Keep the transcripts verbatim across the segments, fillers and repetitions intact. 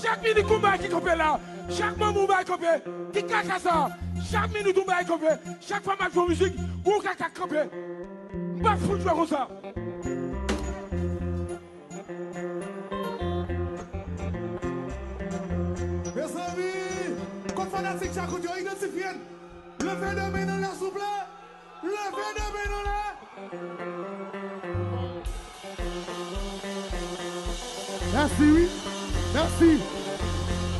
Chak minit gon bagay ki kanpe la. Chak moman yon bagay kanpe. Ki kaka sa? Chak minit yon bagay kanpe. Chak fwa m ap jwe mizik, gon kaka k kanpe. M p ap fout jwe konsa. Mezanmi, kot fanatik Djakout yo, idantifye n. Leve de men nou la, souple. Leve de men nou la. Mèsi, wi. Mèsi.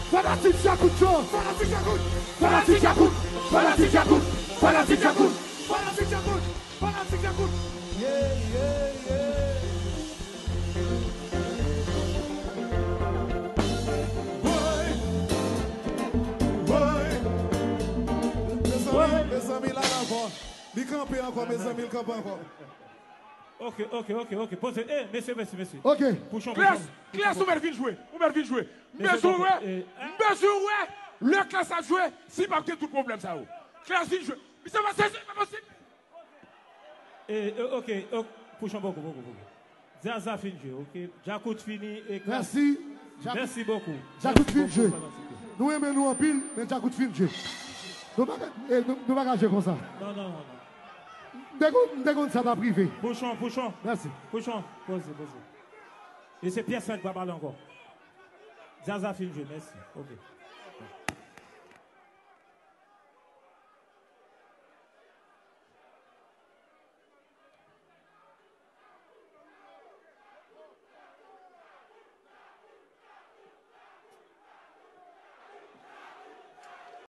Fanatik Djakout yo. Fanatik Djakout. Fanatik Djakout. Fanatik Djakout. Fanatik Djakout. Fanatik Djakout. Fanatik Djakout. Yeah, yeah, yeah. Woy. Woy. Mezanmi, mezanmi, la, la, bon. Li kanpe ankò, mezanmi, li kanpe ankò. Ok, ok, ok, ok. Poze. Eh, mesye, mesye, mesye. Ok. Pouchon, Class, Pouchon, Class, Pouchon. Ou mèt vin jwe. Ou mèt vin jwe. M bezwen wè, eh, m bezwen wè lè Class ap jwe, si p ap gen tout pwoblèm sa yo. Class vin jwe. Misye pa sezi, pa posib. Eh, eh, ok, ok. Pouchon, poko, poko, poko. Zaza fin jwe, ok. Djakout fini e Class. Mèsi. Djakout, mèsi bokou. Djakout fin jwe. Mèsi bokou, fanatik yo. Nou renmen nou anpil, men Djakout fin jwe. Nou pa ka, eh, nou, nou pa ka jwe konsa. Non, non, non, non. M te konn, m te konn sa t ap rive. Pouchon, Pouchon. Mèsi. Pouchon, poze, poze. E se pyès sa k pa pale ankò. Zaza fin jwe, mèsi. Ok.